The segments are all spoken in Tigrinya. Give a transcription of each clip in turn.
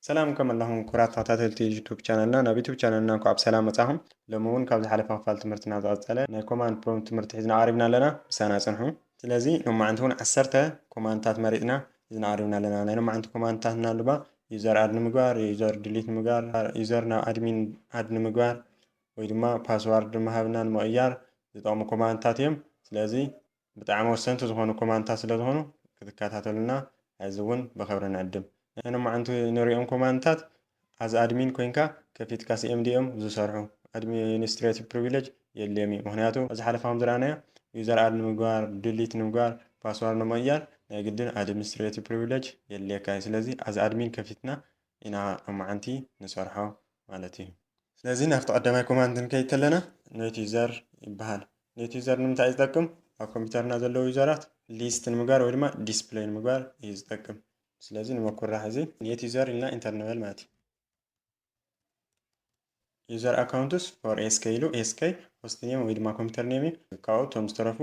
ሰላም ከም ኣለኹም ክቡራት ተኸታተልቲ ዩቱብ ቻነልና። ናብ ዩቱብ ቻነልና እንኳዕ ብሰላም መጻኹም። ሎሚ እውን ካብ ዝሓለፈ ክፋል ትምህርትና ዝቐጸለ ናይ ኮማንድ ፕሮምፕት ትምህርቲ ሒዝና ቀሪብና ኣለና። ምሳና ጽንሑ። ስለዚ ሎማዓንቲ እውን ዓሰርተ ኮማንድታት መሪጽና ሒዝና ቀሪብና ኣለና። ናይ ሎማዓንቲ ኮማንድታት እናልባ ዩዘር ኣድ ንምግባር፣ ዩዘር ድሊት ንምግባር፣ ዩዘር ናብ ኣድሚን ኣድ ንምግባር ወይ ድማ ፓስዋርድ ንምሃብና ንምቕያር ዝጠቕሙ ኮማንድታት እዮም። ስለዚ ብጣዕሚ ወሰንቲ ዝኾኑ ኮማንድታት ስለ ዝኾኑ ክትከታተሉና ሕዚ እውን ብኽብሪ ንዕድም። ናይ ሎማዓንቲ ንሪኦም ኮማንድታት ኣዝ ኣድሚን ኮይንካ ከፊትካ ሲኤምዲ እዮም ዝሰርሑ። ኣድሚኒስትሬቲቭ ፕሪቪሌጅ የድልዮም እዩ። ምኽንያቱ ኣብ ዝሓለፈ ከም ዝረኣናዮ ዩዘር ኣድ ንምግባር፣ ድሊት ንምግባር፣ ፓስዋርድ ንምቕያር ናይ ግድን ኣድሚኒስትሬቲቭ ፕሪቪሌጅ የድልየካ እዩ። ስለዚ ኣዝ ኣድሚን ከፊትና ኢና ሎማዓንቲ ንሰርሖ ማለት እዩ። ስለዚ ናብቲ ቀዳማይ ኮማንድ ክንከይድ ከለና ኔት ዩዘር ይበሃል። ኔት ዩዘር ንምንታይ እዩ ዝጠቅም? ኣብ ኮምፒውተርና ዘለዉ ዩዘራት ሊስት ንምግባር ወይ ድማ ዲስፕሌይ ንምግባር እዩ ዝጠቅም። ስለዚ ንመኩራ ሕዚ ኔት ዩዘር ኢልና ኢንተር ንበል ማለት እዩ። ዩዘር ኣካውንትስ ፎር ኤስኬ ኢሉ፣ ኤስኬ ሆስት ኔም ወይ ድማ ኮምፒውተር ኔም እዩ። ካብኡ እቶም ዝተረፉ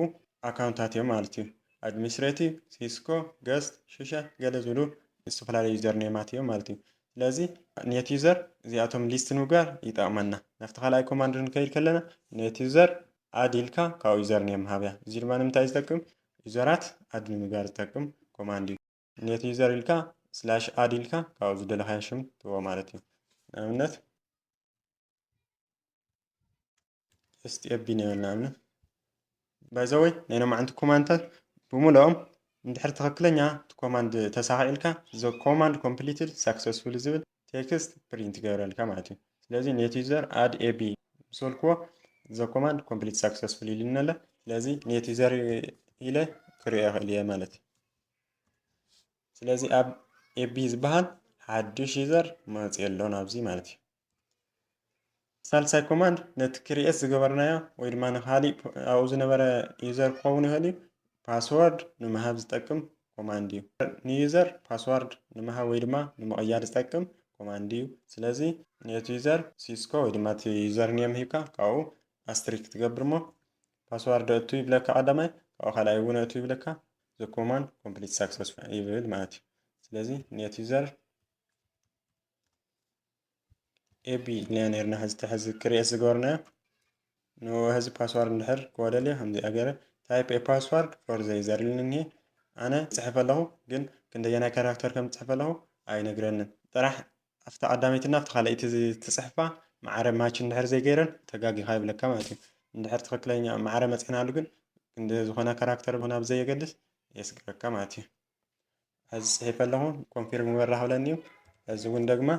ኣካውንታት እዮም ማለት እዩ። ኣድሚኒስትሬቲቭ፣ ሲስኮ፣ ገስት፣ ሽሻ ገለ ዝብሉ ዝተፈላለዩ ዩዘር ኔማት እዮም ማለት እዩ። ስለዚ ኔት ዩዘር እዚኣቶም ሊስት ንምግባር ይጠቕመና። ናብቲ ካልኣይ ኮማንድ ክንከይድ ከለና ኔት ዩዘር ኣድ ኢልካ ካብኡ ዩዘር ኔም ምሃብ እያ። እዚ ድማ ንምንታይ ዝጠቅም? ዩዘራት ኣድ ንምግባር ዝጠቅም ኮማንድ እዩ። ኔት ዩዘር ኢልካ ስላሽ ኣድ ኢልካ ካብኡ ዝደለኻዮ ሽም ትህቦ ማለት እዩ። ንኣብነት ኤስቲ ኤቢ ንበል ንኣብነት። ባይ ዘ ወይ ናይ ሎማዓንቲ ኮማንድታት ብምልኦም እንድሕር ትኽክለኛ እቲ ኮማንድ ተሳኺዕልካ the command completed successfully ዝብል ቴክስት ፕሪንት ይገብረልካ ማለት እዩ። ስለዚ ኔት ዩዘር ኣድ ኤቢ ምስ በልክዎ the command complete successfully ኢሉኒ ኣሎ። ስለዚ ኔት ዩዘር ኢለ ክሪኦ ይኽእል እየ ማለት እዩ። ስለዚ ኣብ ኤቢ ዝበሃል ሓድሽ ዩዘር መፅኡ ኣሎ ናብዚ ማለት እዩ። ሳልሳይ ኮማንድ ነቲ ክሪኤት ዝገበርናዮ ወይ ድማ ንካሊእ ኣብኡ ዝነበረ ዩዘር ክኸውን ይኽእል እዩ፣ ፓስወርድ ንምሃብ ዝጠቅም ኮማንድ እዩ። ንዩዘር ፓስወርድ ንምሃብ ወይ ድማ ንምቕያር ዝጠቅም ኮማንድ እዩ። ስለዚ ነቲ ዩዘር ሲስኮ ወይ ድማ እቲ ዩዘር ኔም ሂብካ ካብኡ ኣስትሪክ ትገብር እሞ ፓስዋርድ እቱ ይብለካ ቀዳማይ፣ ካብኡ ካልኣይ እውን እቱ ይብለካ። The command complete successful ይብል ማለት እዩ። ስለዚ ኔት ዩዘር ኤቢ ኢልና ነርና ሕዚ ሕዚ ክሪኤት ዝገበርናዮ ንሕዚ ፓስዋርድ እንድሕር ክወደልዮ ከምዚ ኣገረ type a password for the user ኢሉኒ እኒሄ። ኣነ ጽሕፍ ኣለኹ ግን ክንደየናይ ካራክተር ከም ጽሕፍ ኣለኹ ኣይነግረንን። ጥራሕ ኣብታ ቀዳመይትና ኣብታ ካልኣይቲ ትጽሕፋ ማዕረ ማች እንድሕር ዘይገይረን ተጋጊኻ ይብለካ ማለት እዩ። እንድሕር ትኽክለኛ ማዕረ መጺእናሉ ግን ክንዲ ዝኾነ ካራክተር ናብ ዘየገድስ የስግረካ ማለት እዩ። ሕዚ ጽሒፈ ኣለኹ ኮንፊርም ግበር ክብለኒ እዩ። እዚ እውን ደግማ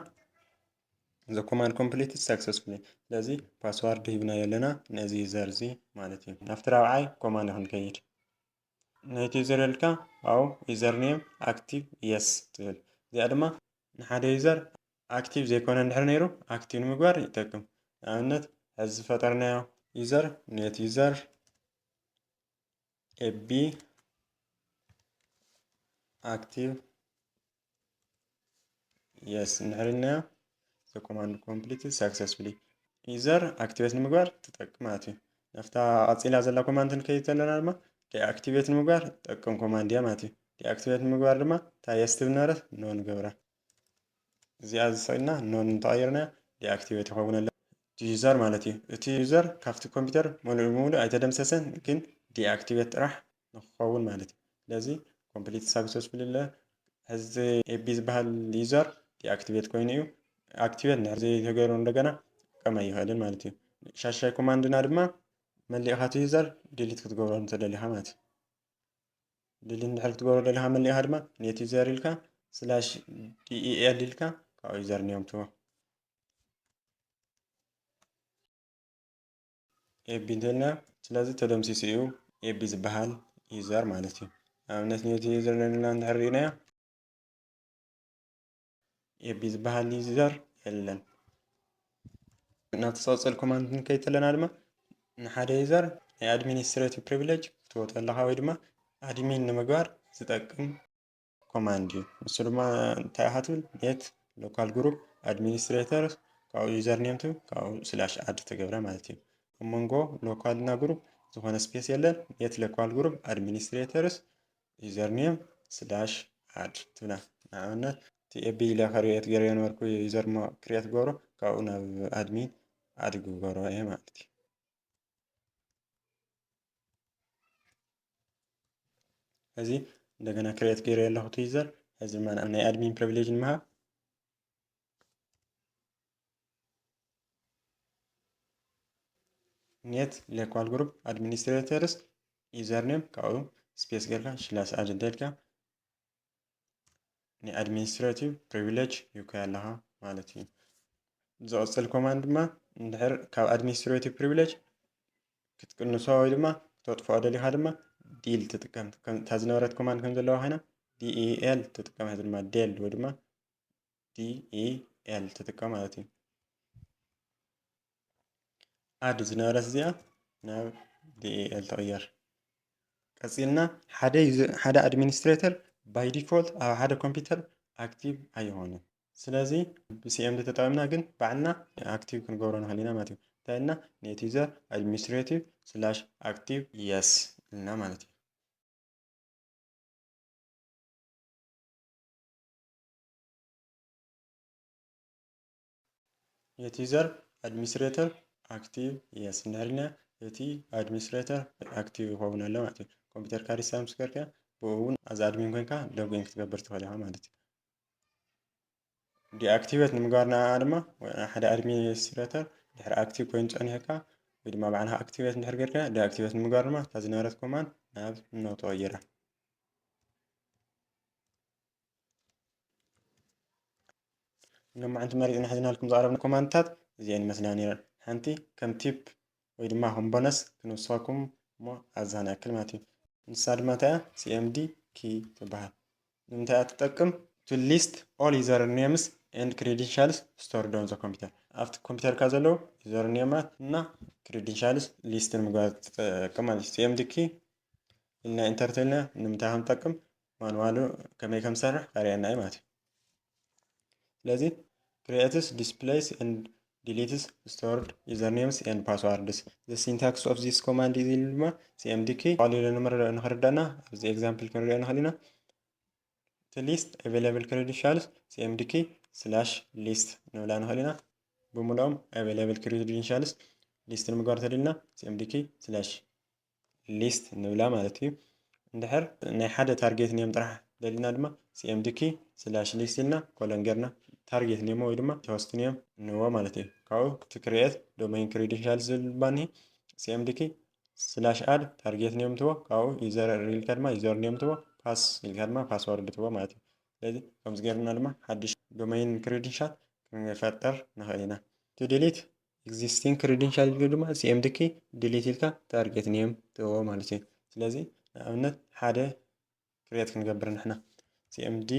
the command completed successfully። ስለዚ ፓስዋርድ ሂብናዮ ኣለና ነዚ ዩዘር እዚ ማለት እዩ። ናብቲ ራብዓይ ኮማንድ ክንከይድ ነቲ ዩዘር ኢልካ ኣብኡ ዩዘር ኔም ኣክቲቭ የስ ትብል። እዚኣ ድማ ንሓደ ዩዘር ኣክቲቭ ዘይኮነ እንድሕር ነይሩ ኣክቲቭ ንምግባር ይጠቅም። ንኣብነት ሕዚ ዝፈጠርናዮ ዩዘር ኔት ዩዘር ኤቢ ኣክቲቭ የስ እንድሕር ኢልናዮ the command completed successfully ዩዘር ኣክቲቬት ንምግባር ትጠቅም ማለት እዩ። ናብታ ቀፂላ ዘላ ኮማንድ ክንከይድ ዘለና ድማ ዲኣክቲቬት ንምግባር ትጠቅም ኮማንድ እያ ማለት እዩ። ዲኣክቲቬት ንምግባር ድማ እታ የስ ትብል ነበረት ኖ ንገብራ። እዚኣ ዝሰኢልና ኖን እንተቐይርና ዲኣክቲቬት ይኸውን ኣሎ እቲ ዩዘር ማለት እዩ። እቲ ዩዘር ካብቲ ኮምፒውተር ሙሉእ ብሙሉእ ኣይተደምሰሰን ግን ዲኣክቲቬት ጥራሕ ንክኸውን ማለት እዩ። ስለዚ ኮምፕሊት ሳክሰስፉል ኢለ ሕዚ ኤቢ ዝበሃል ዩዘር ዲኣክቲቬት ኮይኑ እዩ። ኣክቲቬት እንድሕር ዘይተገይሩ እንደገና ክጥቀም ኣይኽእልን ማለት እዩ። ሻሻይ ኮማንድና ድማ መሊእኻ እቲ ዩዘር ዲሊት ክትገብሮ እንተደሊኻ ማለት እዩ። ዲሊት እንድሕር ክትገብሮ ደሊኻ መሊእኻ ድማ ኔት ዩዘር ኢልካ ስላሽ ዲኢኤል ኢልካ ካብኡ ዩዘር ኔም ትቦ። ኤቢ እንተልና ስለዚ ተደምሲሱ እዩ ኤቢ ዝበሃል ዩዘር ማለት እዩ። ንኣብነት ኔት ዩዘር ነልና እንድሕር ርኢናዮ ኤቢ ዝበሃል ዩዘር የለን። ናብቲ ዝቐፅል ኮማንድ ክንከይድ ተለና ድማ ንሓደ ዩዘር ናይ ኣድሚኒስትሬቲቭ ፕሪቪሌጅ ክትቦ ተለኻ ወይ ድማ ኣድሚን ንምግባር ዝጠቅም ኮማንድ እዩ። ንሱ ድማ እንታይ ኢኻ ትብል ኔት ሎካል ግሩፕ ኣድሚኒስትሬተር ካብኡ ዩዘር ኔም ትብል ካብኡ ስላሽ ኣድ ትገብረ ማለት እዩ። ኣብ መንጎ ሎካል እና ግሩፕ ዝኾነ ስፔስ የለን። ኔት ሎካል ግሩፕ ኣድሚኒስትሬተርስ ዩዘር ኔም ስላሽ ኣድ ትብላ። ንኣብነት እቲ A B ኢለ create ገይረ ነበርኩ user ሞ create ክገብሮ ካብኡ ናብ admin add ክገብሮ እየ ማለት እዩ። እዚ እንደገና create ገይረ ኣለኹ እቲ user። እዚ ድማ ናይ admin privilege ንምሃብ net local group administrators username ካብኡ space ጌርካ slash add እንተልካ ናይ administrative privilege ይውካይ ኣለኻ ማለት እዩ። ዝቕጽል command ድማ እንድሕር ካብ administrative privilege ክትቅንሶ ወይ ድማ ክተጥፍኦ ደሊኻ ድማ del ትጥቀም። ከም እታ ዝነበረት command ከም ዘለዋ ኮይና del ትጥቀም፣ እዚ ድማ del ወይ ድማ del ትጥቀም ማለት እዩ። add ዝነበረት እዚኣ ናብ del ትቕየር። ቀጺልና ሓደ user፣ ሓደ administrator by default ኣብ ሓደ ኮምፒውተር active ኣይኾነን። ስለዚ ብ C M D ተጠቒምና ግን ባዕልና active ክንገብሮ ንኽእል ኢና ማለት እዩ። እንታይ ኢልና? net user administrative slash active yes ኢልና ማለት እዩ። net user administrator active yes እንድሕር ኢልና እቲ administrator active ይኸውን ኣሎ ማለት እዩ። ኮምፒውተርካ restart ምስ ገርካ ብኡ እውን as admin ኮይንካ login ክትገብር ትኽእል ኢኻ ማለት እዩ። deactivate ንምግባር ንዓ ድማ ሓደ administrator ድሕሪ active ኮይኑ ጸኒሕካ ወይ ድማ ባዕልኻ activate እንድሕር ጌርካ deactivate ንምግባር ድማ እታ ዝነበረት command ናብ no ትቕይራ። ሎማዓንቲ መሪፅና ሒዝናልኩም ዝቐረብና commandታት እዚአን ይመስላ ነይረን። ሓንቲ ከም tip ወይ ድማ ከም bonus ክንውስኸኩም እሞ ኣብዛ ንኣክል ማለት እዩ። ንሳ ድማ እንታይ እያ? C M D key ትበሃል። ንምንታይ እያ ትጠቅም? To list all usernames and credentials stored on the computer። ኣብቲ ኮምፒውተርካ ዘለዉ usernameኣት እና credentials list ንምግባር ትጠቅም ማለት እዩ። C M D key ኢልና enter ተልና ንምንታይ ከም ትጠቅም manualኡ ከመይ ከም ዝሰርሕ ከርእየና እዩ ማለት እዩ። ስለዚ creates, displays and deletes stored usernames and passwords. The syntax of this command is ኢሉ ድማ C M D key ቀሊሉ ንምር-፣ ንኽርዳና ኣብዚ example ክንሪኦ ንኽእል ኢና። To list available credentials C M D key slash list ንብላ ንኽእል ኢና። ብምልኦም available credentials list ንምግባር ተደልና C M D key slash list ንብላ ማለት እዩ። እንድሕር ናይ ሓደ target name ጥራሕ ደሊና ድማ C M D key slash list ኢልና colon ጌርና target name ወይ ድማ host name ንዎ ማለት እዩ። ካብኡ እቲ create domain credentials ዝብል ባኒ C M D key slash add target name ትዎ፣ ካብኡ user ኢልካ ድማ user name ትዎ፣ pass ኢልካ ድማ password ትዎ ማለት እዩ። ስለዚ ከምዚ ጌርና ድማ ሓድሽ domain credential ክንፈጥር ንኽእል ኢና። To delete existing credential ኢሉ ድማ C M D key delete ኢልካ target name ትዎ ማለት እዩ። ስለዚ ንኣብነት ሓደ create ክንገብር ንሕና C M D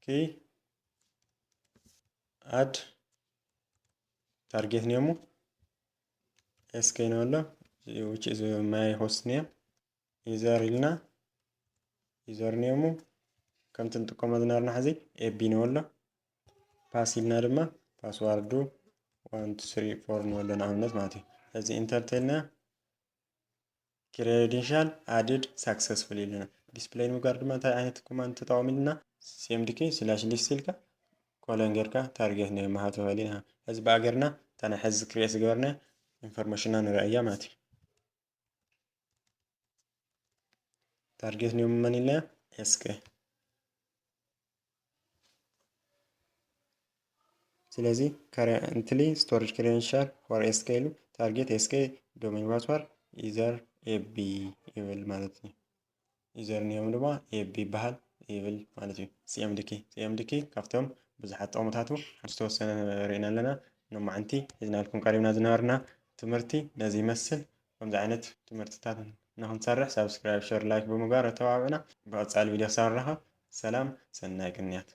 key add target name-ኡ S K ንበሎ which is my host name user ኢልና user name-ኡ ከምቲ ንጥቀሞ ዝነበርና ሕዚ A B ንበሎ pass ኢልና ድማ password-ኡ one two three four ንበሎ ንኣብነት ማለት እዩ። እዚ enter ተልና credential added successful ኢልና display ንምግባር ድማ እንታይ ዓይነት command ተጠቐሙ ኢልና C M D key slash list ኢልካ colon ጌርካ target name ምሃብ ትኽእል ኢና። እዚ ብኣገርና እታ ናይ ሕዚ create ዝገበርና information-ና ንርእያ ማለት እዩ። Target name መን ኢልና S K። ስለዚ currently stored credential for S K ኢሉ target S K domain password user A B ይብል ማለት እዩ። User name ድማ A B ይበሃል ይብል ማለት እዩ። C M D key፣ C M D key ካብቶም ብዙሓት ጥቕምታቱ ዝተወሰነ ርኢና ኣለና። ሎማዓንቲ ሒዝናልኩም ቀሪብና ዝነበርና ትምህርቲ ነዚ ይመስል። ከምዚ ዓይነት ትምህርትታት ንኽንሰርሕ subscribe፣ share፣ like ብምግባር ተባብዑና። ብቐጻሊ ቪድዮ ክሳብ ንራኸብ ሰላም፣ ሰናይ ቅንያት።